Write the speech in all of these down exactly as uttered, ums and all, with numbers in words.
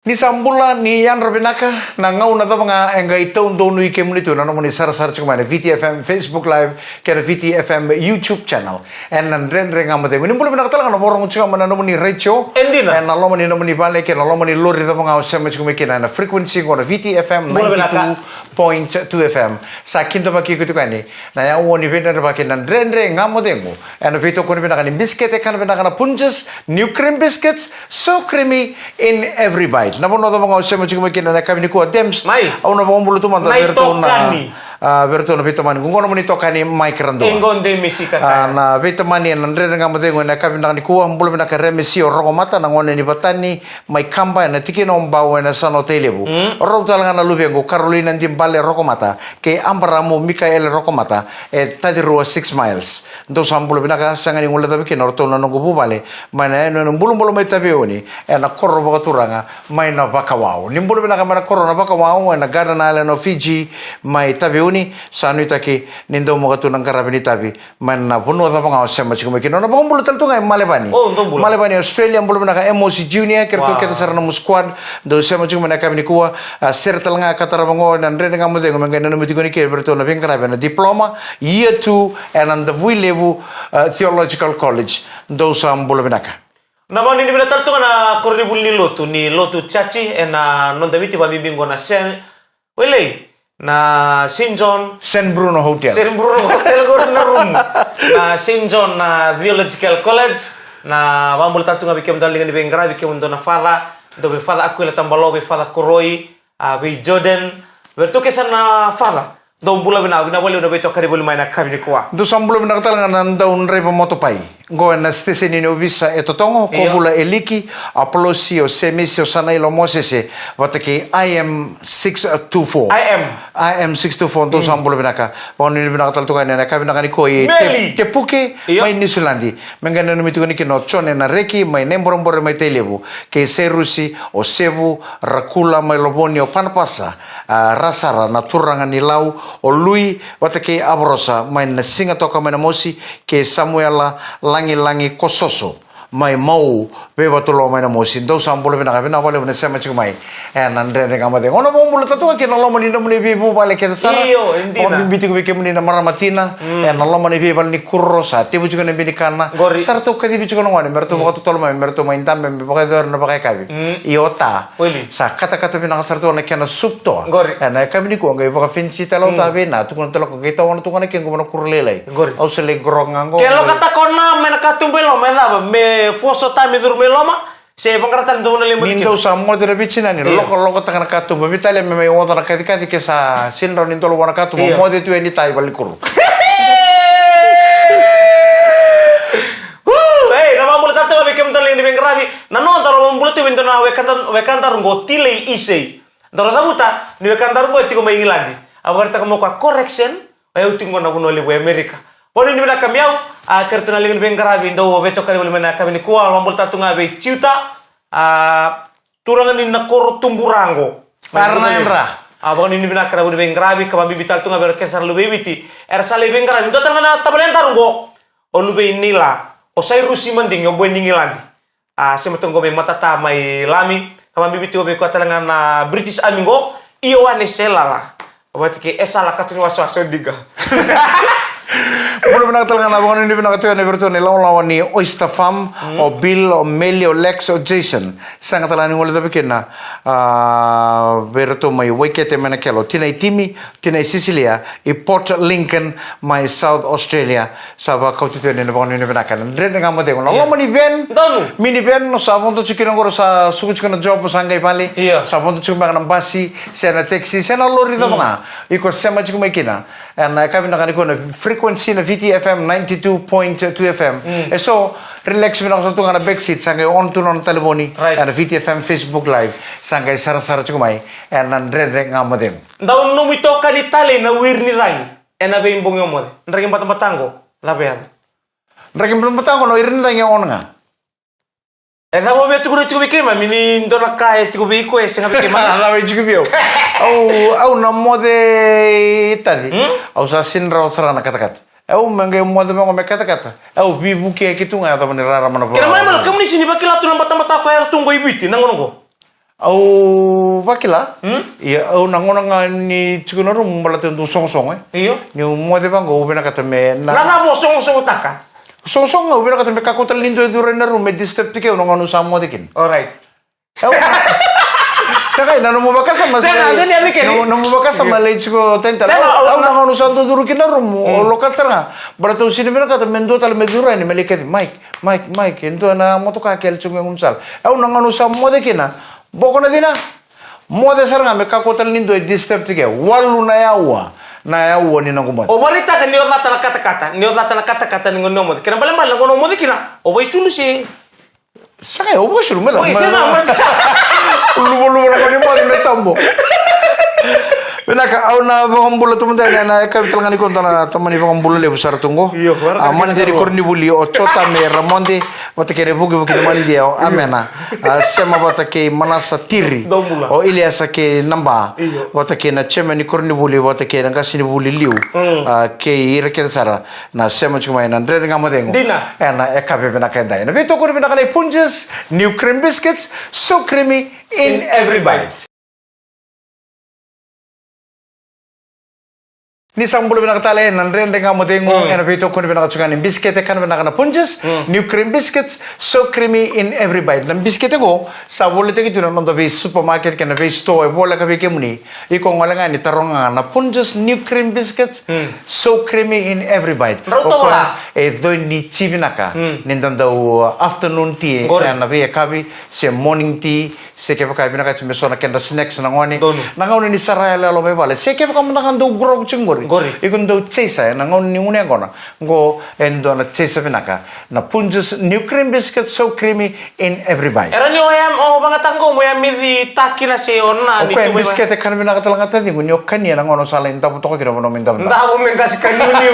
Ni sa bula, ni yadra vinaka. Na gauna cava ga e qai taudonu i kemuni tu, na nomuni sarasara tiko mai na V T F M Facebook Live kei na V T F M YouTube channel. Ena Dredre Ga Mo Cegu. Ni bula vinaka tale ga na vakarogo tiko mai na nomuni retio. E dina. Ena loma ni nomuni vale kei na loma ni lori cava ga o sema tiko mai kina, ena frequency qo na V T F M ninety-two point two F M. Sa kidavaki iko tiko yani na yaua ni veidredrevaki na Dredre Ga Mo Cegu. Ena veitokoni vinaka ni bisikete kana vinaka na Punjas, new cream biscuits, so creamy in every bite. Na vanua cava ga o sema tiko mai kina na yakavi nikua, Dems. Mai. Au na vakabula tu mada vei iratou na, a, vei iratou na veitamani. Qo na nomuni itokani Mike Radua. E qo de misika. A, na veitamani ena Dredre Ga Mo Cegu ena yakavi vinaka nikua. Bula vinaka Remesi o Rokomata, na gone ni Vatani mai Kaba, ena tikina o Bau, ena yasana o Tailevu. Mm. O rau tale ga na luvequ Karolina Dibale Rokomata kei Abaramu Mikaele Rokomata, e Tacirua Six Miles. Dou sa bula vinaka. Sega ni guilecavi kina o ratou na noqu vuvale mai na yanuyanu bulubulu mai Taveuni, ena koro vakaturaga mai Navakawau. Ni bula vinaka mai na koro Navakawau, ena Garden Island of Fiji mai Taveuni. Sa nuitaki ni dau maka tu na qaravi ni tavi mai na vanua cava ga o sema tiko mai kina. Na vakabula tale tu ga i Malevani. O, dou bula. Malevani, Australia, bula vinaka Emosi Junior kei ratou kece sara na nomu squad. Dou sema tiko mai na yakavi nikua. A, sere tale ga ka tarava qo na Dredre Ga Mo Cegu me qai nanumi tiko ni kei vei iratou na veiqaravi ena diploma year two ena Davuilevu, a, Theological College. Dou sa bula vinaka. Na vakanuinui vinaka tale tu ga na koronivuli ni lotu, ni lotu chachi ena noda Viti, vakabibi qo na Sen Welei, na Saint John. Saint Bruno Hotel. Saint Bruno Hotel qori na rumu. Na Saint John, na Theological College. Na vakabula tale tu ga vei kemudou na liga ni veiqaravi, kemudou na father, dou vei Father Aquila Tabalo, vei Father Koroi, a, vei Jordan, vei iratou kece na father. Dou bula vinaka, vinaka vakalevu na veitokani voli mai na yakavi nikua. Dou sa bula vinaka tale ga na dau draiva motopai. Qo ena siteseni ni ovisa e Totogo, ko Vula Eliki, Apolosi, o Semisi, o Sanaila, o Mosese, vata kei I M six two four. I M. I M six two four, dou sa bula vinaka. Vakanuinui vinaka tale tu ga ena yakavi vinaka nikua i Te-, Tepuke, mai Niusiladi. Me qai nanumi tiko ni kina o Jone Nareki mai Naiborebore mai Tailevu, kei Sairusi, o Sevu, Rakula mai Lovoni, o Panapasa, a, Rasara, na turaga ni Lau, o Lui, vata kei Avarosa mai Nasigatoka mai Namosi, kei Samuela Lagilagi Kososo mai Mau, Veivatulo mai Namosi. Dou sa bula vinaka, vinaka vakalevu na sema tiko mai ena Dredre Ga Mo Cegu. Au na vakabula tale tu ga kina loma ni nomuni veivuvale kece sara. Io, e dina. Vakabibi tiko vei kemuni na marama tina ena loma ni veivale ni kuro, sa tevu tiko na benikana. Sa ratou kacivi tiko na gone me ratou vakatotolo mai, me ratou mai dabe me vakayacori na vakayakavi. Io ta. Sa katakata vinaka sara tu na kena soup toa. Ena yakavi nikua qai vakafenisi tale au ta vei na, tukuna tale ko qai tawana tu ga na kequ vua na kuro lailai. Au sa lai qoroka ga qo. Ke lokataka o na mai na katuba i loma, e cava, me foso ta me curu mai loma? Se vaqara tale dou na lima. Ni dou sa moce na veitinani, lokolokotaka na katuba, veitalia me mai oca na kacikaci ke sa sega ni rawa ni dolo vua na katuba, moce tu yani ta i valenikuro. Ei, na vakabula tale tu ga vei kemudou na liga ni veiqaravi. Na noda, na vakabula tu vei dua na wekada, wekadaru qo Tilei Isei. Daru cavuta ni wekadaru qo e tiko mai Igiladi. A vakaraitaka mai o koya correction, o yau tiko qo na vanua levu e Amerika. Vakanuinui vinaka mai au, a, kei ratou na liga ni veiqaravi dou veitokani voli mai na yakavi nikua, au vakabula tale tu ga vei Jiuta, a, turaga ni Nakoro Tubura qo. Paranaidra. A, vakanuinui vinaka na vu ni veiqaravi, ka vakabibi tale tu ga vei ira kece sara luve i Viti era sa lai veiqaravi. Dua tale ga na tavaledaru qo, o luve i Nila, o Sairusi Madigi, o boy ni Igiladi. A, sema tu qo mai Matata mai Lami, ka vakabibi tiko vei koya tale ga na British Army qo, Ioane Selala. Vata kei Esala, katu ni wasawasa o Diga. Bula vinaka tale ga na vakanuinui vinaka tu yani vei iratou na ilawalawa ni Oyster Farm, o Bill, o Meli, o Lex, o Jason. Sega tale ga ni guilecavi kina, a, vei iratou mai Waikete mai na kelo, tinai Timi, tinai Sisilia, i Port Lincoln mai South Australia. Sa vakauta tu yani na vakanuinui vinaka na Dredre Ga Mo Cegu. Na loma ni van, mini van, o sa vodo tiko kina qo, o sa suka tiko na job, o sa qai vale. Sa vodo tiko beka na basi, se na taxi, se na lori cava ga iko sema tiko mai kina. Ena yakavi vinaka nikua na frequency na V T F M ninety-two point two F M. E so, relax vinaka sara tu ga na back seat, sa qai on tu na nona talevoni. Ena V T F M Facebook Live, sa qai sarasara tiko mai ena Dredre Ga Mo Cegu. Dau nomu itokani talei na wiri ni cagi ena veibogi o moce. Draki batabata qo, cava e yaco? Draki batabata qo na wiri ni cagi e ono ga. E cava o via tukuna tiko vei keimami ni dua na ka e tiko vei iko e sega vei keimami? Cava e tiko vei au? Au, au na moce i taci. Au sa sega ni rawa sara ga na katakata. Au me qai moce me qo me katakata. Au veivuke ki tu ga, e cava ni rarama na. Kena mai malo, kemuni sega ni vakila tu na batabata ko yaco tu qo i Viti na gauna qo. Au vakila. Hmm? Ia, au na gauna ga ni tiko na rumu baleta au dau sogosogo, e. Io. Niu moce vaqo au vinakata me na. Na cava o sogosogotaka? Sogosogo ga au vinakata me kakua tale ni dua e curu ena rumu me disturb tiko au na gauna au sa moce kina. Alright. Au na. Sa qai, na nomu vakasama sa. Sega, sega ni a vike ni. Nomu, nomu vakasama lai tiko tani tale. Sega, au, au na gauna au sa dau curu kina rumu, mm, au lokata sara ga. Baleta au sega ni vinakata me dua tale me curu yani me lai kaci, Mike, Mike, Mike, e dua na motoka kele tiko e gaunisala. Au na gauna au sa moce kina. Boko na cina. Moce sara ga me kakua tale ni dua e disturb tiko. Walu na yaua. Na yaua ni noqu moce. O vakaraitaka ni o cata na katakata, ni o cata na katakata ni gauna o moce. Kena balebale na gauna o moce kina, o vaisulu se. Sa qai, o vaisulu me cata. Oi, se cava, ma. Luvuluvu na gauna ni moce me tabu. Vinaka, au na vakabula tu mada yani, ena yakavi tale ga nikua dua na tamani vakabula levu sara tu qo. Io, a, mani dei ni koronivuli o Jota me Ramode. Vata kei na ivukivuki ni mani dei o Amena. A, sema vata kei Manasa Tiri. Dou bula. O Iliasa kei Naba. Io. Vata kei na chairman ni koronivuli, vata kei na qasenivuli liu. Mm. A, kei ira kece sara na sema tiko mai na Dredre Ga Mo Cegu. Dina. Ena yakavi vinaka edai. Na veitokoni vinaka nei Punjas, new cream biscuits, so creamy in every bite. Ni sa bula vinaka tale ena Dredre Ga Mo Cegu, mm, ena veitokoni vinaka tiko ga ni bisikete kana vinaka na Punjas, mm, new cream biscuits, so creamy in every bite. Na bisikete qo, sa volitaki tu na noda vei supermarket kei na vei store e voleka vei kemuni. Iko gole ga ni taroga ga na Punjas new cream biscuits, mm, so creamy in every bite. Rauta. O koya e dua ni ti vinaka, mm, ni da dau, uh, afternoon tea, qori, ena veiyakavi, se morning tea, se kevaka e vinakati me so na kedra snacks na gone. Donu. Na gauna ni sa ra yaloyalo mai vale. Se kevaka mada ga dau grog tiko qori. Qori. Iko dau chaser, ena gauna ni gunu yaqona. Qo e dua na chaser vinaka. Na Punjas new cream biscuit, so creamy in every bite. Era ni o ya, o vagata qo mo ya mici takina se o na ni. O koya e bisikete kana vinaka tale ga taciqu, ni o kania na gauna o sa lai davo toka kina vanua mai davo. Davo me qasi ka niuniu.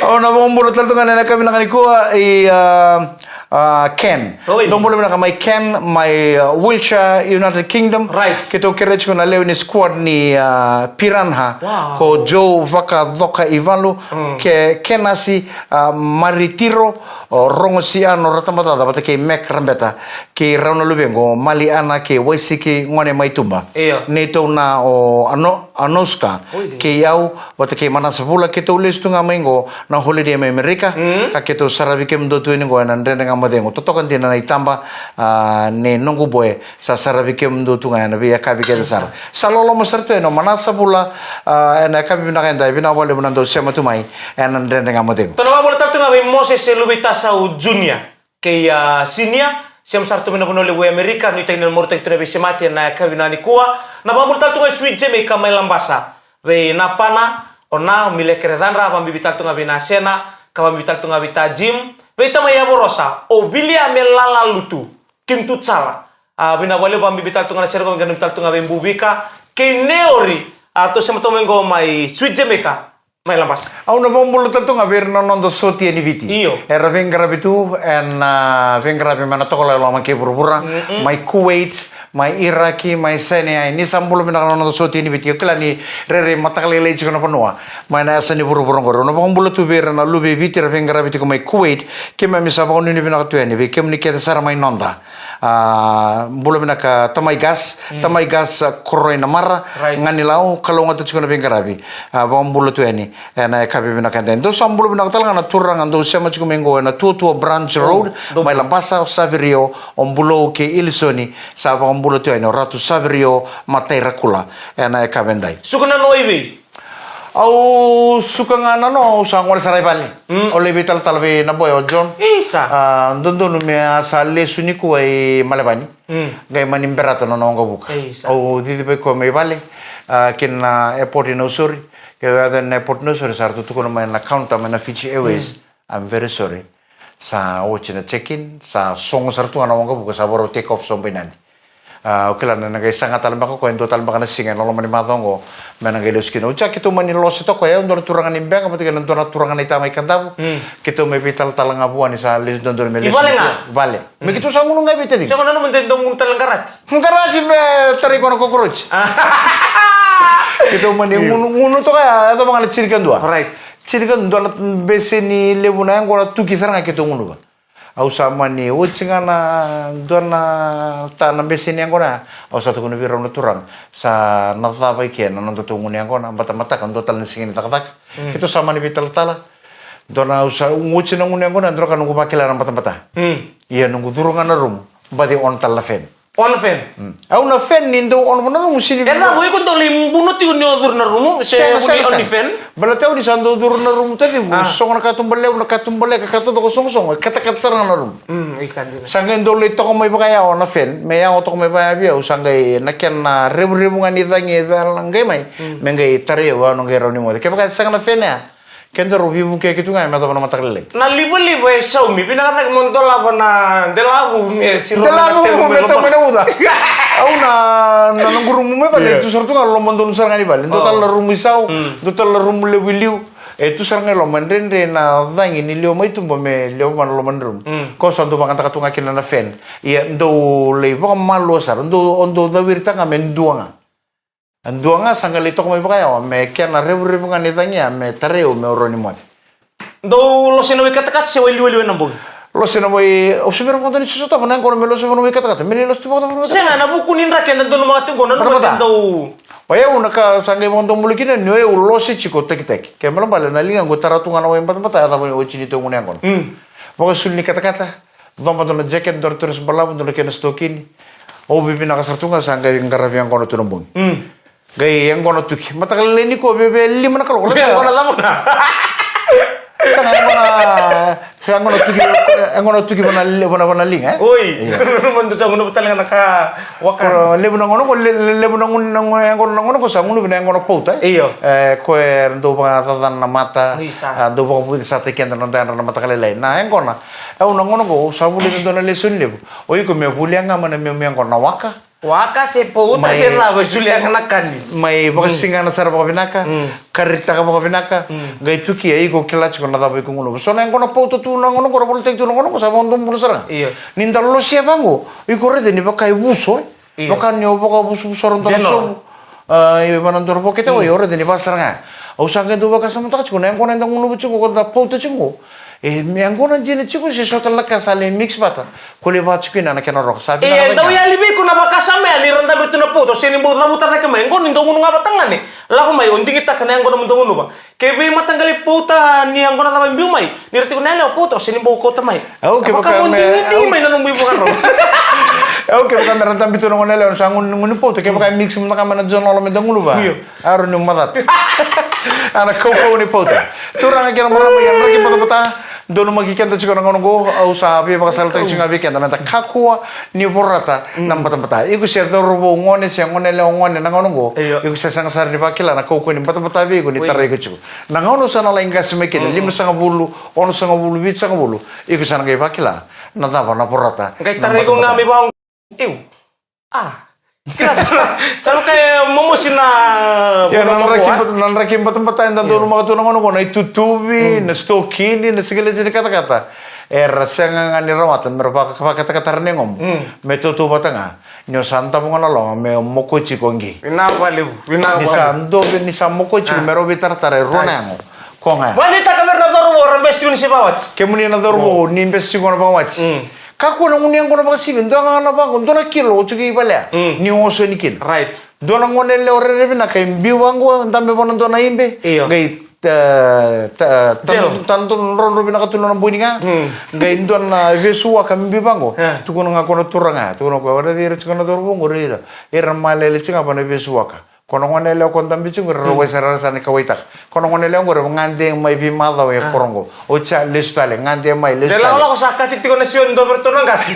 Au na vakabula tale tu ga ena yakavi vinaka nikua i, a, A, Ken. Oi. Dou bula vinaka mai Ken, mai, uh, Wiltshire, United Kingdom. Right. Keitou kerea tiko na lewe ni squad ni, uh, Piranha. Wow. Ko Joe Vakacoka Ivalu, mm, ke, Kenasi, uh, Maritiro, o Rogo Siano Ratabacaca, vata kei Mac Rabeta, kei rau na luvequ, Mali Ana, kei Waisiki, gone mai Tuba. Io. Neitou na o Ano, Anoska, oi, kei au, vata kei Manasa Vula, keitou lesu tu ga mai qo, na holiday mai Amerika, mm, ka keitou saravi kemudou tu yani qo ena Dredre Ga Mo Cegu. Totoka dina na itaba, a, nei noqu boy, sa saravi kemudou tu ga ena veiyakavi kece sara. Sa loloma sara tu yani o Manasa Vula, a, ena yakavi vinaka eda, vinaka vakalevu na dau sema tu mai ena Dredre Ga Mo Cegu. Tou na vakabula tale tu ga vei Moses e Luveitasa o Junior. Kei, a, Sinia, sema sara tu mai na vanua levu e Amerika, nuitaki ni na marutaki tu na veisemati ena yakavi nikua. Na vakabula tale tu ga i Sweet Jamaica mai Labasa. Vei Napana, o Na, o Milekere Cadra, vakabibi tale tu ga vei Nasena, ka vakabibi tale tu ga vei Ta Jim. Vei tamai Yavorosa, o Viliame Lalalutu, Kintutsala. A, vei na vale vakabibi tale tu ga na sere qo, vakabibi tale tu ga vei Buvika. Kei Neori, a, tou sema tu mai qo mai Sweet Jamaica. Mai Labasa. Au na vakabula tale tu ga vei ira na noda sotia ni Viti. Io. Era veiqaravi tu ena, a, veiqaravi mai na tokolo e loma kei vuravura, mm-mm, mai Kuwait, mai Iraki, mai Sinai. Ni sa bula vinaka na noda sotia ni Viti. Au kila ni rairai mataka lailai tiko na vanua mai na yasa ni vuravura qori. Au na vakabula tu vei ira na luve i Viti era veiqaravi tiko mai Kuwait. Keimami sa vakanuinui vinaka tu yani vei kemuni kece sara mai noda. A, bula vinaka Tamai Gas, mm, Tamai Gas, a, Koroi Namara, right, Ganilau, kalougata tiko na veiqaravi. A, vakabula tu yani ena yakavi vinaka edai. Dou sa bula vinaka tale ga na turaga dou sema tiko mai qo ena Tuatua Branch Road, mai Labasa, o Savirio, o Bulou kei Ilisoni, sa vakabula tu yani o Ratu Savirio Matairakula ena yakavi edai. Suka na no i vei? Au suka ga na no, au sa gole sara i vale. Mm. Au lai veitalatala vei na boy o John. Isa. A, dodonu me a sa lesu nikua i Malevani. Mm. Qai mani berata na nona waqavuka. Isa. Au cici vei koya mai vale, a, kina airport i Nausori. Ke yaco na airport Nausori sa ratou tukuna mai na counter mai na Fiji Airways. Mm. I'm very sorry. Sa oti na check-in, sa sogo sara tu ga na waqavuka, sa vakarau take off sobu i Nadi. A, au kila na, na qai saga tale beka o koya e dua tale beka na siga ena loma ni macawa oqo me na qai lesu kina. Oti ya keitou mani lose toka, e dua na turaga ni Beqa vata kei na dua na turaga na iTaukei mai Kadavu. Mm. Keitou mai veitalatala ga vua ni sa lesu dodonu me lesu. I vale ga? Vale. Me keitou sa gunu ga i vei tani. Sega na nomu dau gunu tale na qaraji? Qaraji me tarai koya na cockroach. Keitou mani gunu, gunu toka ya, yacova ga na tinikadua. Right. Tinikadua na bese ni levu na yaqona, tuki sara ga keitou gunuva. Au sa mani oti ga na dua na ta na bese ni yaqona. Au sa tukuna vei rau na turaga, sa na cava i ke na noda tu gunu yaqona, bata mataka dua tale na siga ni cakacaka. Keitou sa mani veitalatala. Dua na, au sa oti na gunu yaqona, dua ka noqu vakila na batabata. Ia noqu curu ga na rumu, baci on tale na fan. On fan. Au na fan ni dau on vana rumu sini. E cava, iko dau lai buno tiko ni o curu na rumu se sega, sega, on fan? Baleta au ni sa dau curu na rumu tacivu, sogo na katuba levu, na katuba leka, katuba ko sogosogo, e katakata sara ga na rumu. Sa qai dau lai toka mai vakayawa na fan me yawa toka mai vakayawa vei au, sa qai na kena revurevu ga ni cagi e cala qai mai me qai tarai au, au na qai rawa ni moce. Kevaka e sega na fan ya, kedaru veivuke keitou ga me yacova na mataka lailai. Na livaliva e saumi, vinaka cake mo dolava na delavu me siro. Delavu me tau mai na uca. Au na, na noqu rumu mai vale e tu sara tu ga lomadonu sara ga ni vale. Dua tale na rumu isau, dua tale na rumu levu i liu. E tu sara ga i loma, dredre na cagi ni liwa mai tuba me liwa vana loma ni rumu. Ko sa dau vakadaka tu ga kina na fan. Ia dau lai vakamalua sara, dau, dau cawiritaka ga me dua ga. A dua ga sa qai lai toka mai vakayawa me kena revurevu ga ni cagi ya me tarai au me au rawa ni moce. Dou lose na wai katakata se wai liwaliwa ena bogi? Lose na wai, au se bera vakadua ni sosotava na yaqona me lose vana wai katakata, me lai lose tu vakadua vana wai katakata. Sega, na vuku ni draki eda donumaka tiko qo, nanuma ni dau. O yau na ka sa qai vakadua bula kina ni o yau lose tiko takitaki. Ke balebale na ligaqu e tara tu ga na wai batabata, e cava ni oti ni tu gunu yaqona. Vakasulu ni katakata. Coba dua na jacket, dua na dress balavu, dua na kena sitokini. Au vivinaka sara tu ga sa qai qaravi yaqona tu na bogi. Qai yaqona tuki. Mataka lailai nikua via via lima na kaloko. Via yaqona cava na? Sa qai yaqona, sa yaqona tuki, yaqona tuki vana, vana, vana liga, e? Oi. Io. Madu sa gunu tale ga na ka waka. Levu na gauna qo, le, le, levu na gauna, na gauna, yaqona na gauna qo sa gunuvi na yaqona pauta, e? Io. E, ko e dau vakacacana na mata. Oi, sa. A, dau vakavucesataki keda na noda yadra na mataka lailai. Na yaqona. Au na gauna qo, au sa vulica dua na lesoni levu. O iko me vulia ga mai na memu yaqona na waka. Waka se pauta se cava, solia ga na kani. Mai vakasigana sara vakavinaka, karitaka vakavinaka, qai tukia iko kila tiko na cava iko gunuva. So na yaqona pauta tu na gauna qo, ra volitaki tu na gauna qo, sa vakadua bula sara ga. Io. Ni da losea vaqo, iko raica ni vaka e vuso, e. Io. Vaka ni o vakavusuvusora dua na sovu. A, e vana dua na vokete, o, io, raica ni vakasara ga. Au sa qai dau vakasamataka tiko na yaqona eda gunuva tiko, ko da pauta tiko. E, me yaqona dina tiko se so tale na ka sa lai mix vata. Ko lai vaka tiko kina na kena roka sa vinaka. Ia, dau yali vei iko na vakasama ya ni ra dabe tu na pauta, o sega ni bau cavuta cake mai. Qo ni dau gunu ga vata ga ni lako mai, o digitaka na yaqona mo dau gunuva. Kei vei mataqali pauta ni yaqona cava e biu mai, ni ra tiko na yalewa pauta, o sega ni bau kauta mai. Au kevaka me, au, mai na nomu ivakarau. Au kevaka me ra dabe tu na gone yalewa, sa gunu, gunu pauta, kevaka e mix mada ga mai na journal me da gunuva. Io. Aro ni macata. A na kaukauwa ni pauta. Turaga kei na marama, ia draki batabata. Donumaki keda tiko na gauna qo, au sa veivakasalataki tiko ga vei keda me da kakua ni vorata na batabata. Iko se cauravou gone, se gone yalewa gone na gauna qo. Io. Iko se sega sara ni vakila na kaukauwa ni batabata vei iko ni tarai iko tiko. Na gauna sa na lai qase mai kina, limasagavulu, onosagavulu, vitusagavulu. Iko sa na qai vakila na cava na vorata. Qai tarai iko ga mai vaqo. Iu. A. Kila sa, sa na ka e momosi na. Ia, na draki bat-, na draki batabata eda donumaka tu na gauna qo, na itutuvi, na sitokini, na sikeleti ni katakata. Era sega ga ni rawata me ra vaka-, vakatakatara na yagomu. Me tautauvata ga. Ni o sa davo ga na loga me mokoti iko qi. Vinaka vakalevu, vinaka vakalevu. Ni sa dove, ni sa mokoti iko me rau veitaratara e rua na yago. Ko ga ya. Vakaditaka vei ira na cauravou ra bese tiko ni se vakawati. Kemuni na cauravou, ni bese tiko na vakawati. Kakua na gunu yaqona vakasivi, dua ga na vaqo, dua na kilo o tiko i valea. Ni oso yani kina. Right. Dua na gone yalewa rairai vinaka e biu vaqo, dabe vua na dua na ibe. Io. Qai ta, ta, ta, ta drodro vinaka tu na bogi ga. Qai dua na vesu waka me biu vaqo. Tukuna ga ko na turaga, tukuna ko, o raici ira tiko na cauravou qo, raici ira. Ira malele tiko ga va na vesu waka. Ko na gone yalewa ko dabe tiko qori, ra wai sara, ra sa ni kauwaitaka. Ko na gone yalewa qori, gade mai veimacawa e koro qo. Oti sa lesu tale, gade mai, lesu tale. De lakolako sa kati tiko na siwa ni dua vei iratou na qase.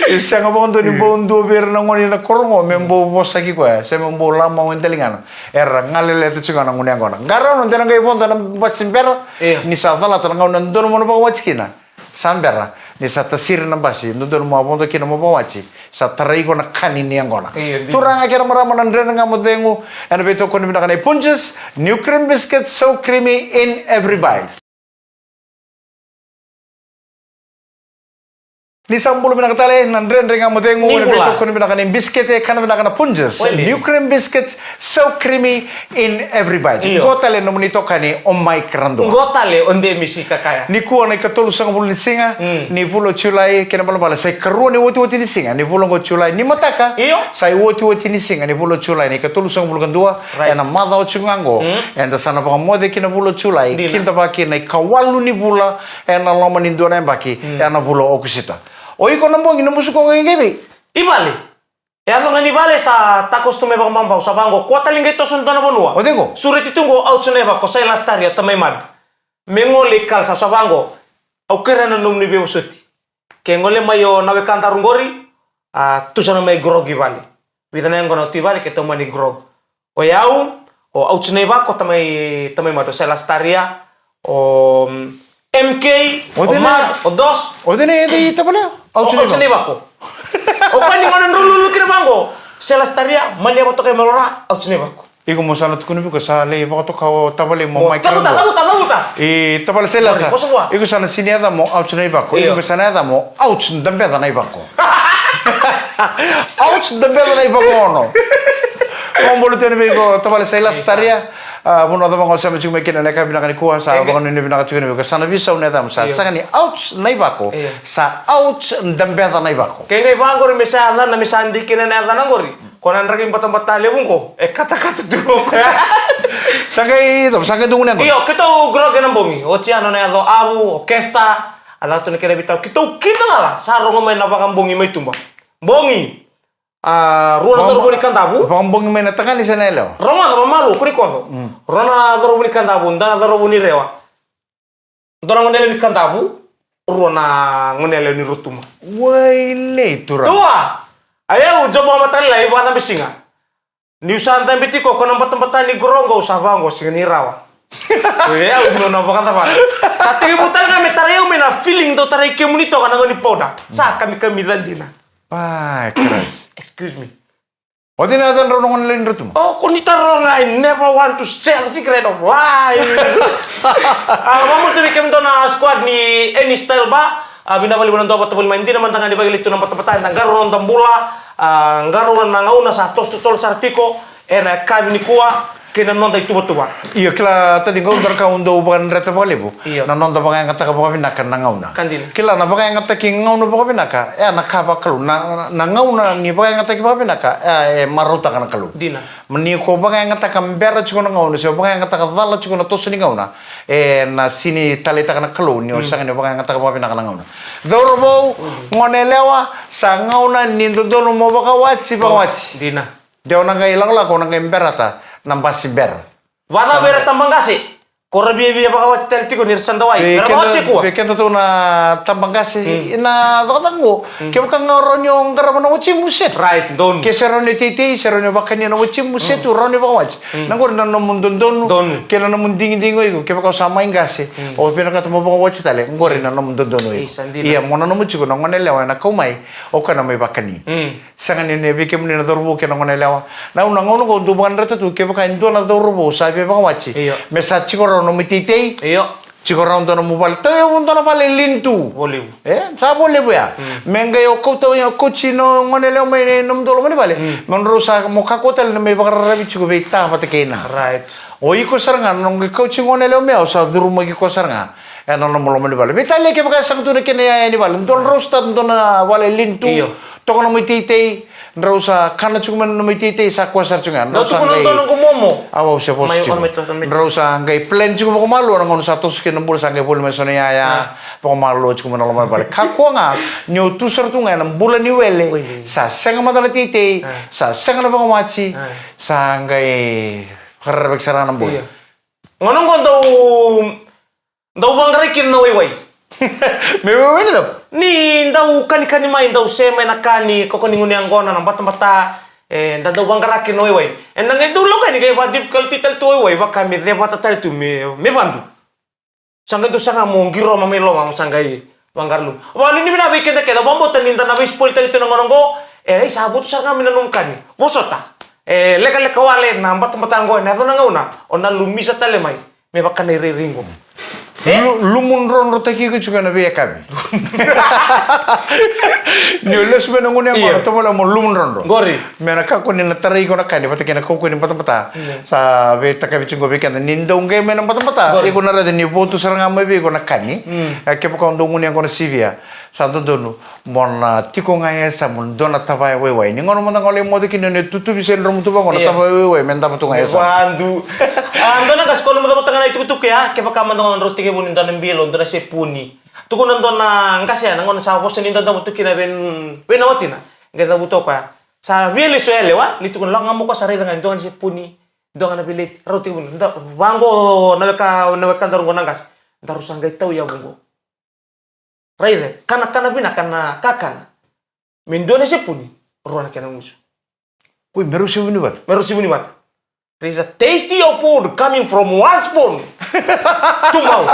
E sega vakadua ni bau dua vei ira na gone na koro qo me bau vosaki koya, se me bau lamau e daligana. Era galeleta tiko ga na gunu yaqona. Qarauna de na qai vodo na basi bera. Io. Ni sa calata na gauna dodonu mo na vakawati kina. Sa bera ni sa tasiri na basi, dodonu mo a vodo kina mo vakawati, sa tarai iko na kani ni yaqona. Io, dina. Turaga kei na marama, na Dredre Ga Mo Cegu, ena veitokoni vinaka nei Punjas, New Cream Biscuit, so creamy in every bite. Ni sa bula vinaka tale, na Dredre Ga Mo Cegu, ni ena bula. Veitokoni vinaka ni bisikete, kana vinaka na Punjas. Wele. New cream biscuits, so creamy in every bite. Io. Qo tale nomuni itokani o Mike Radua. Qo tale o Demisi Kakaya. Nikua na ikatolusagavulu ni siga, mm, ni vula o Julai, kena balabala, sa ikarua ni otioti ni siga, ni vula qo o Julai, ni mataka. Io. Sa iotioti ni siga, ni vula o Julai, na ikatolusagavulu ka dua, right, ena macawa tiko ga qo, mm, eda sa na vakamoce ki na vula o Julai, dina, kidavaki na ikawalu ni vula, ena loma ni dua na yabaki, mm, ena vula o Okosita. O iko na bogi, na musuka o qai vei? I vale. E yaco ga ni vale sa takoso tu mai vakababau, sa vaqo, kua tale qai toso dua na vanua. O cei qo? Sureti tu qo, Ouch Naivako, Silas Taria, tamai Mad. Me gole i kala sa, sa vaqo. Au kerea na nomuni veivosoti. Ke gole mai o na wekadaru qori, a, tu sa na mai grog i vale. Vica na yaqona tu i vale, ke tau mani grog. O yau, o Ouch Naivako, tamai, tamai Mad, o Silas Taria, o, mm, M K, o Mad, o Dos. O cei na yaca i tavale? Ouch Naivako. O kani gona drau lulu kina vaqo. Silas Taria, mani yava toka i malora, Ouch Naivako. Iko mo sa na tukuna vei iko sa lai vakatoka o tavale mo mai kira. Tavuta, tavuta, tavuta. I tavale Silas. Iko sa na sini yaca mo Ouch Naivako. Io. Iko sa na yaca mo Ouch Dabeca Naivako. Ouch Dabeca Naivako ono. Mo bula tu yani vei iko tavale Silas Taria. A, vanua cava ga o sema tiko mai kina na yakavi vinaka nikua, sa vakanuinui vinaka tiko yani vei iko. Sa na veisau na yacamu, sa sega ni Ouch Naivako, sa Ouch Dabeca Naivako. Ke qai vaqori me sa yacana, me sa dikina na yacana qori. Ko na draki batabata levu qo, e katakata tu qo. Sa qai, sa qai dugu ne qo. Io, keitou grog ena bogi. Oti ya nona yaco Avu, o Kesta, a caka tu na kena veitau. Keitou kidacala, sa rogo mai na vakabogi mai tuba. Bogi. A, rua na cauravou ni Kadavu. Vakabogi mai na tagane se na yalewa? Rogoca vakamalua, kua ni koco. Mm. Rua na cauravou ni Kadavu, dua na cauravou ni Rewa. Dua na goneyalewa ni Kadavu, rua na goneyalewa ni Rotuma. Wailei turaga. Tua! A yau, Jobo Matalilailai, vakacabe siga. Niu sa dabe tiko ko na batabata ni grog qo, au sa vaqo, sega ni rawa. O yau, meu na vakacavara. Sa tekivu tale ga me tarai au mai na feeling dau tarai kemuni toka na gauna ni powder. Sa kamikamica dina. Ai, Christ. Excuse me. O cei na yacadrau na goneyalewa ni Rotuma? O, ko ni taroga, I never want to sell secret of life. A, vakamuria tu vei kemudou na squad ni Any Style Bar. A, vinaka vakalevu na dua vata voli mai dina, mada ga ni vakilai tu na batabata, eda qarauna noda bula, a, qarauna na gauna sa toso totolo sara tiko ena yakavi nikua kei na noda ituvatuva. Io, kila taciqu, au dau raica au dau vakadreta vakalevu. Io. Na noda vakayagataka vakavinaka na gauna. Ka dina. Kila na vakayagataki gauna vakavinaka, e a na ka vakalou. Na, na, na gauna ni vakayagataki vakavinaka, e a e marautaka na Kalou. Dina. Ma ni ko vakayagataka bera tiko na gauna, se o vakayagataka cala tiko na toso ni gauna, e na sini taleitaka na Kalou ni o sega ni vakayagataka vakavinaka na gauna. Cauravou, goneyalewa, sa gauna ni dodonu mo vakawati, vakawati. Dina. De o na qai lakolako, o na qai berata na basi bera. Vacava era tabaqase? Ko ra viavia vakawati tale tiko ni ra sa dawai. Vei keda, vei keda tou na tabaqase, na cakacaka qo. Kevaka ga o rawa ni o qarava na watimu, set. Right, donu. Ke se rawa ni teitei, se rawa ni vakania na watimu, set, o rawa ni vakawati. Na qori na nomu dodonu, donu, kei na nomu digidigi o iko, kevaka o sa mai qase, o vinakata mo vakawati tale, qori na nomu dodonu o iko. Isa, dina. Ia, mo nanuma tiko na goneyalewa ena kau mai, o koya na mai vakani. Sega ni, ni vei kemuni na cauravou kei na goneyalewa. Na, na gauna qo dou vakadreta tu, kevaka e dua na cauravou sa via vakawati. Io. Me sa tiko rawa nomu iteitei. Io. Tiko rawa dua nomu vale. Tauyavu dua na vale lean-to. Volevu. E, sa volevu ya. Me qai o kauta, o kauti na goneyalewa mai nomudou loma ni vale. Me drau sa mo kakua tale na mai vakararavi tiko vei ta vata kei na. Right. O iko sara ga, na qai kauti goneyalewa mai, o sa curumaki koya sara ga. Ena nomu loma ni vale. Veitalia kevaka e sega tu na kena iyaya ni vale. Dua na drau start, dua na vale lean-to. Io. Toka nomu iteitei. Drau sa kana tiko mai na nomu iteitei, sa koya sara tiko ga. Drau sa qai. Au se vosa tiko. Drau sa qai plan tiko vakamalua na gauna sa toso kina na bula, sa qai voli mai so na iyaya. Vakamalua tiko mai na loma ni vale. Kakua ga ni o tu sara tu ga ena bula ni wele. Sa sega mada na teitei. Sa sega na vakawati. Sa qai vakarerevaki sara na bula. Io. Gauna qo dau Dau vaqarai kina na waiwai. Me waiwai na cava? Ni dau kanikani mai, dau se mai na ka ni koko ni gunu yaqona, na batabata, e, da dau vaqara kina na waiwai. E na qai dau laukai ni qai va difficulty tale tu waiwai, vaka me cevata tale tu me, me vadu. Sa qai dau saga mo qiroma mai loma, mo sa qai vaqara lu. Vakanuinui vinaka vei keda kece, vakabauta ni da na veispoil tale tu na gauna qo, e, ai sa votu sara ga mai na nomu ka ni. Vosota. E, lekaleka wale na batabata qo, e na yaco na gauna, o na lumisa tale mai. Me vaka na irairai qo. Lu- lumudrodrotaki iko tiko ena veiyakavi. Ni o lesu mai na gunu yaqona, tovolea mo lumudrodro. Qori. Me na kakua ni na tarai iko na kani vata kei na kaukauwa ni batabata. Sa veitakavi tiko vei keda ni dau qai mai na batabata, iko na raica ni votu sara ga mai vei iko na kani. E, kevaka o dau gunu yaqona sivia, sa dodonu mo na tiko ga e yasamu dua na tavaya waiwai. Ni gauna mada ga o lai moce kina, ni tutuvi se dromu tu vaqo na tavaya waiwai, me dava tu ga e yasamu. Vadu. A, dua na qase, ko na mada vata ga na itukutuku ya, kevaka mada ga o drau tekivu ni dua na bilo, dua na sepuni. Tukuna dua na qase ya, na gauna sa vosa ni dadamu tu kina vei, vei na watina. Qai cavuta o koya. Sa via lesu e yalewa, ni tukuna, lako ga mo ko sa raica ga e dua ga na sepuni, dua ga na veleti, rau tekivu ni da, vaqo na weka, na weka daru qo na qase. Daru sa qai tau yavu qo. Raica, kanakana vinaka na kakana. Me dua na sepuni, rua na kena gusu. Koi, me rau sevuni vata. Me rau sevuni vata. There is a tasty of food coming from one spoon to mouth.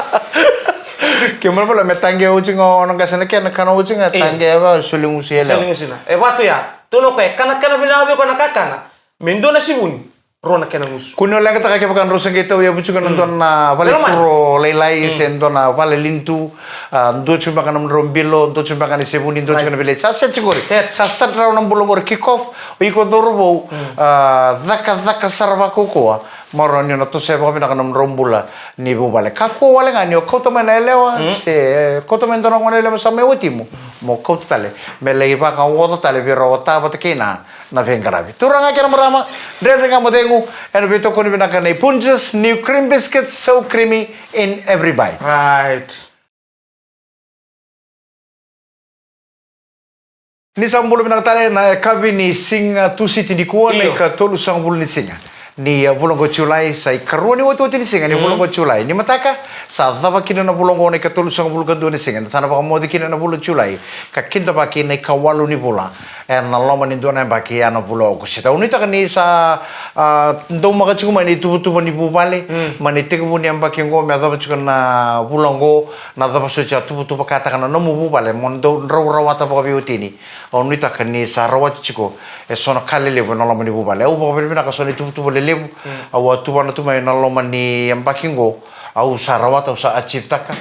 Ke mala mala me taqe oti ga o na qase na kena, kana oti ga, taqe va, soli gusu e yalewa. Soli gusu na. E vatu ya. Tukuna o koya, kanakana vinaka vei koya na kakana. Me dua na sevuni, rua na kena gusu. Kua ni o leqataka kevaka drau sa qai tau yavu tiko na dua na vale kuro lailai se dua na vale linitu, a, dua tiko beka na nomudrau bilo, dua tiko beka na sevuni, dua tiko na veleti. Sa set tiko qori. Set. Sa start rawa na bula qori, kick off, o iko cauravou, a, cakacaka sara vakaukauwa. Mo rawa ni o na tosoya vakavinaka na nomudrau bula ni vuvale. Kakua wale ga ni o kauta mai na yalewa, se kauta mai dua na gone yalewa sa mai watimu. Mo kauta tale. Me lai vakaoca tale vei rau o ta vata kei na na veiqaravi. Turaga kei na marama, Dredre Ga Mo Cegu, ena veitokoni vinaka nei Punjas, new cream biscuits, so creamy in every bite. Right. Ni sa bula vinaka tale na yakavi ni siga Tusiti nikua, na ikatolusagavulu ni siga ni, a, vula qo Julai, sa ikarua ni otioti ni siga ni vula qo Julai. Ni mataka, sa cava kina na vula oqo na ikatolusagavulu ka dua ni siga, sa na vakamoce kina na vula Julai, ka kidavaki na ikawalu ni vula ena loma ni dua na yabaki ena vula o Okosita. Au nuitaka ni sa, a, daumaka tiko mai na ituvatuva ni vuvale mai na itekivu ni yabaki oqo me yacova tiko na vula oqo, na cava soti a tuvatuvakataka na nomu vuvale mo dau drau rawata vakaveiwatini. Au nuitaka ni sa rawati tiko eso na ka lelevu ena loma ni vuvale. Au vakavinavinaka eso na ituvatuva lelevu au a tuvana tu mai ena loma ni yabaki oqo. Au sa rawata, au sa achieve-taka.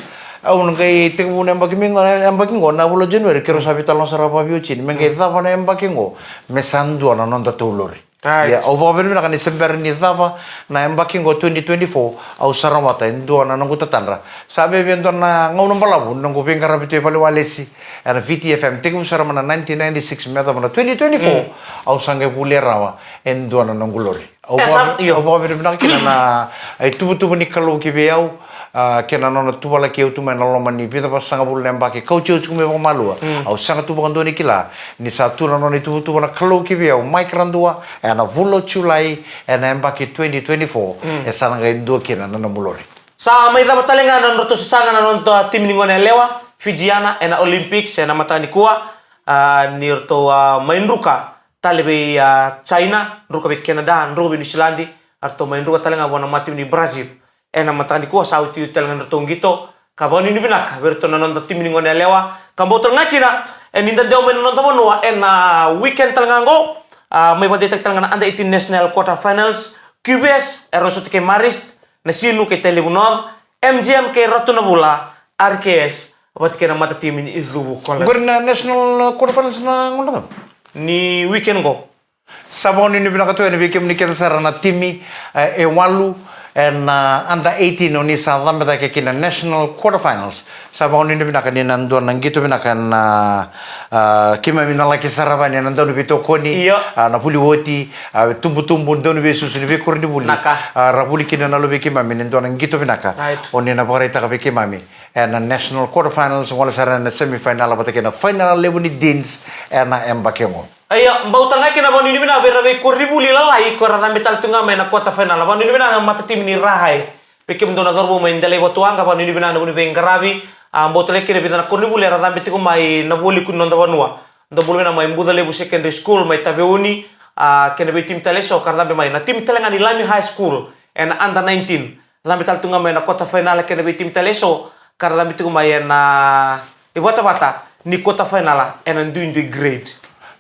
Au na qai tekivu na yabaki mai qo, na yabaki qo, na vula o January, keirau sa veitalanoa sara vakaveiwatini me qai cava na yabaki qo me sa dua na nodatou lori. Right. Ia, au vakavinavinaka ni se bera ni cava na yabaki qo twenty twenty-four, au sa rawata e dua na noqu tatadra. Sa veve e dua na gauna balavu noqu veiqaravi tu e vale walesi ena V T F M, tekivu sara mai na nineteen ninety-six me yacova na twenty twenty-four, au sa qai volia rawa e dua na noqu lori. Au vaka, io, au vakavinavinaka kina na, a, ituvatuva ni Kalou ki vei au, a, kei na nona tuvalaki au tu mai na loma ni vica vasagavulu na yabaki, kauti au tiko mai vakamalua. Au sega tu vakadua ni kila ni sa tu na nona ituvatuva na Kalou ki vei au mai Karadua ena vula o Julai ena yabaki twenty twenty-four, e sa na qai dua kina na nomu lori. Sa mai cava tale ga na nodratou sasaga na noda timi ni gone yalewa Fijiana ena Olympics ena mataka nikua, a, ni ratou, a, mai druka tale vei, a, China, druka vei Canada, druka vei Niusiladi, a ratou mai druka tale ga vua na matatimi ni Brazil. Ena mataka nikua sa oti tale ga na ratou qito, ka vakanuinui vinaka vei ratou na noda timi ni gone yalewa, ka bau tale ga kina e ni da dewa mai na noda vanua ena weekend tale ga qo, a, mai vakadeitaki tale ga na under eighteen national quarter finals, Q V S, era na sota kei Marist, Nasinu kei Tailevu North, M G M kei Ratu Navula, R K S vata kei na matatimi ni Icuvu College. Qori na national quarter finals na gauna cava? Ni weekend qo. Sa vakanuinui vinaka tu yani vei kemuni kece sara na timi, e, e walu, e, na under eighteen o ni sa cabe cake ki na national quarter finals. Sa vakanuinui vinaka ni na dua na qito vinaka na, a, keimami na laki sara yani ena dau ni veitokoni, io, a, na vuli oti, a, tubutubu, dau ni veisusu ni veikoronivuli. Naka. A, ra vuli kina na luvei keimami ni dua na qito vinaka. Right. O ni na vakaraitaka vei keimami ena national quarter finals, gole sara ena semi final vata kei na final levu ni Deans ena yabaki oqo. Ia, bau tale ga kina vakanuinui vinaka vei ira veikoronivuli lalai ko era cabe tale tu ga mai na quarter final. Vakanuinui vinaka na matatimi ni Rahai. Vei kemudou na cauravou mai Delai, Vatuwaqa, vakanuinui vinaka na vuni veiqaravi. A, bau tale kina vica na koronivuli era cabe tiko mai na vualiku ni noda vanua. Dou bula vinaka mai Bucalevu Secondary School mai Taveuni, a, kei na veitimi tale eso ka ra cabe mai. Na timi tale ga ni Lami High School ena under nineteen, cabe tale tu ga mai na quarter final kei na veitimi tale eso ka ra cabe tiko mai ena ivatavata ni quarter final ena duidui grade.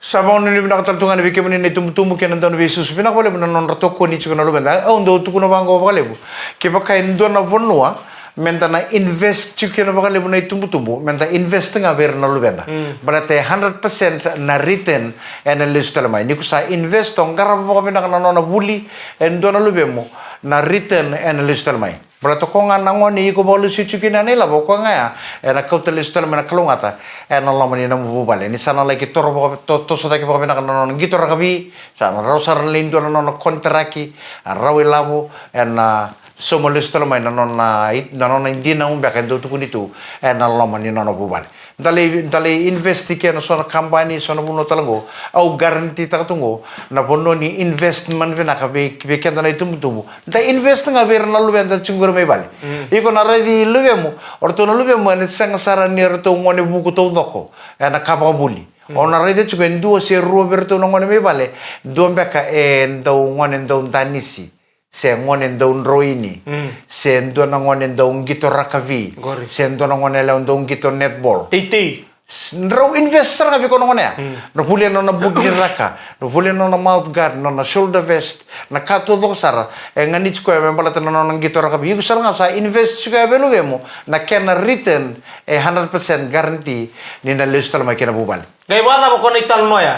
Sa vakanuinui vinaka tale tu ga yani vei kemuni na itubutubu kei na dau ni veisusu. Vinaka vakalevu na nodra tokoni tiko na luveda. Au dau tukuna vaqo vakalevu, kevaka e dua na vanua meda na invest tiko kina vakalevu na itubutubu, meda invest ga vei ira na luveda. Baleta e hundred percent na return ena lesu tale mai. Ni ko sa invest, o qarava vakavinaka na nona vuli e dua na luvemu, na return ena lesu tale mai. Baleta ko ga na gone iko vakalesuya tiko kina ena ilavo, ko ga ya ena kauta lesu tale mai na kalougata ena loma ni nomu vuvale. Ni sa na laki toro vaka, to, toso cake vakavinaka na nona qito rakavi, sa na rawa sara na lai dua na nona konitaraki, a rawa ilavo, ena sauma lesu tale mai na nona i, na nona idina beka e dau tukuni tu ena loma ni nona vuvale. Da lai, da lai invest ke ena so na kabani, so na vanua tale qo. Au guarantee taka tu qo, na vanua ni investment vinaka vei, vei keda na itubutubu. Da invest ga vei ira na luveda tiko qori mai vale. Iko na raici luvemu, o ratou na luvemu ena sega sara ni ratou gone vuku taucoko ena ka vakavuli. O na raica tiko e dua se rua vei ratou na gone mai vale, dua beka e dau gone dau danisi, se gone dau droini, se dua na gone dau qito rakavi, se dua na gone yalewa dau qito netball. Teitei. Drau invest sara ga vei koya na gone ya. Na vuli ena nona buki raka, na vuli ena nona mouth guard, nona shoulder vest, na ka taucoko sara e ganiti koya me baleta na nona qito rakavi. Iko sara ga sa invest tiko ya vei luvemu, na kena return e hundred percent guarantee ni na lesu tale mai kina vuvale. Qai vakacava ko na italanoa ya?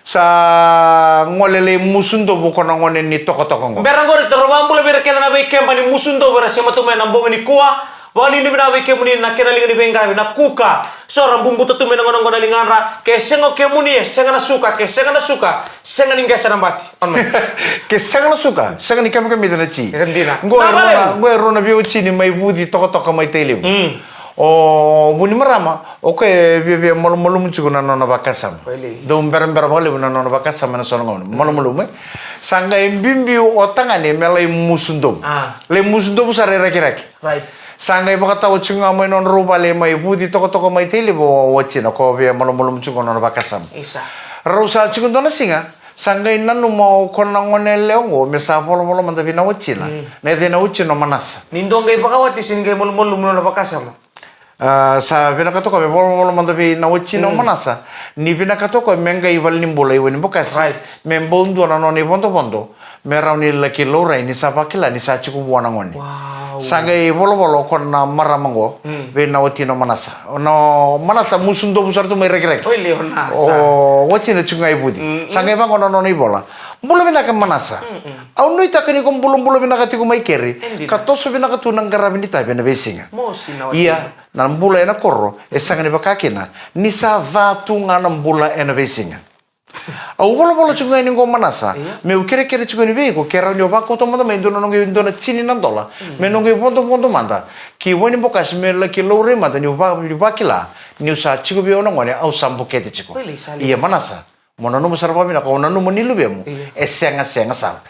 Sa gole lai musu dovu ko na gone ni tokatoka qo. Bera qori, taro vakabula vei ira kece na veikeba ni musu dovu era sema tu mai na bogi nikua. Vakanuinui vinaka vei kemuni na kena liga ni veiqaravi na kuka. So ra bubuta tu mai na gone qo na ligadra. Ke sega o kemuni e sega na suka, ke sega na suka, sega ni qesa na bati. Ke sega na suka, sega ni kamikamica na ti. Qo e rua na veiwatini mai Vuci tokatoka mai Tailevu. O vunimarama, o koya e viavia malumalumu tiko na nona vakasama. Dau berabera vakalevu na nona vakasama ena so na gauna. Malumalumu, e? Sa qai biubiu o tagane me lai musu dovu. Lai musu dovu sara e Rakiraki. Sa qai vakatawa tiko ga mai nodrau vale mai Vuci tokatoka mai Tailevu o watina, ko via malumalumu tiko na nona vakasama. Rau sa tiko dua na siga, sa qai nanuma o koya na gone yalewa qo me sa volavola mada vei na watina. Na yaca i na watina o Manasa. Ni dua qai vakawati se ni qai malumalumu na nona vakasama. A, sa vinakata o koya me volavola mada vei na watina o Manasa. Ni vinakata o koya me qai valenibula i Wainibokasi. Me bau dua na nona ivodovodo, me rawa ni laki laurai ni sa vakila ni sa tiko vua na gone. Sa qai volavola o koya na marama qo vei na watina o Manasa. O na, o Manasa musu dovu sara tu mai Rakiraki. O watina tiko ga i Vuci. Sa qai vaqo na nona ivola: Bula vinaka Manasa. Au nuitaka ni ko bulabula vinaka tiko mai keri, ka toso vinaka tu na qaravi ni tavi ena veisiga. Ia na bula ena koro e sega ni vaka kina ni sa ca tu ga na bula ena veisiga. Au volavola tiko ga yani qo Manasa, meu kerekere tiko yani vei iko ke rawa ni o vakauta mada mai e dua na noqu, e dua na tini na dola, me noqu ivodovodo mada ki Wainibokasi, me laki laurai mada niu va, niu vakila niu sa tiko vei au na gone au sa bukete tiko. Ia Manasa, mo nanuma sara vakavinaka, o nanuma ni luvemu e segasega sara.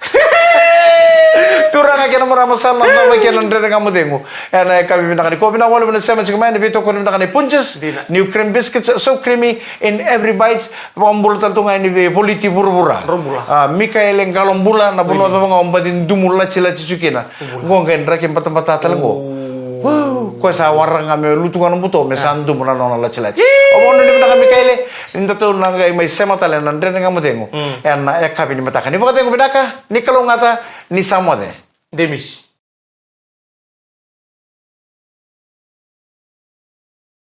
Turaga kei na marama, sa na cava kei na Dredre Ga Mo Cegu ena yakavi vinaka nikua. Vinaka vakalevu na sema tiko mai, na veitokoni vinaka nei Punjas, New Cream Biscuits, so creamy in every bite. Vakabula tale tu ga yani vei Voliti Vuravura. A, Mikaele Qalobula, na vanua cava ga o baci dumu latilati tiko kina. Qo qai draki batabata tale qo. Koya sa waraka ga me lutu ga na buto me sa dumu na nona latilati. O vakanuinui vinaka Mikaele, ni datou na qai mai sema tale na Dredre Ga Mo Cegu ena yakavi ni mataka. Ni vakacegu vinaka, ni kalougata, ni sa moce. Demis.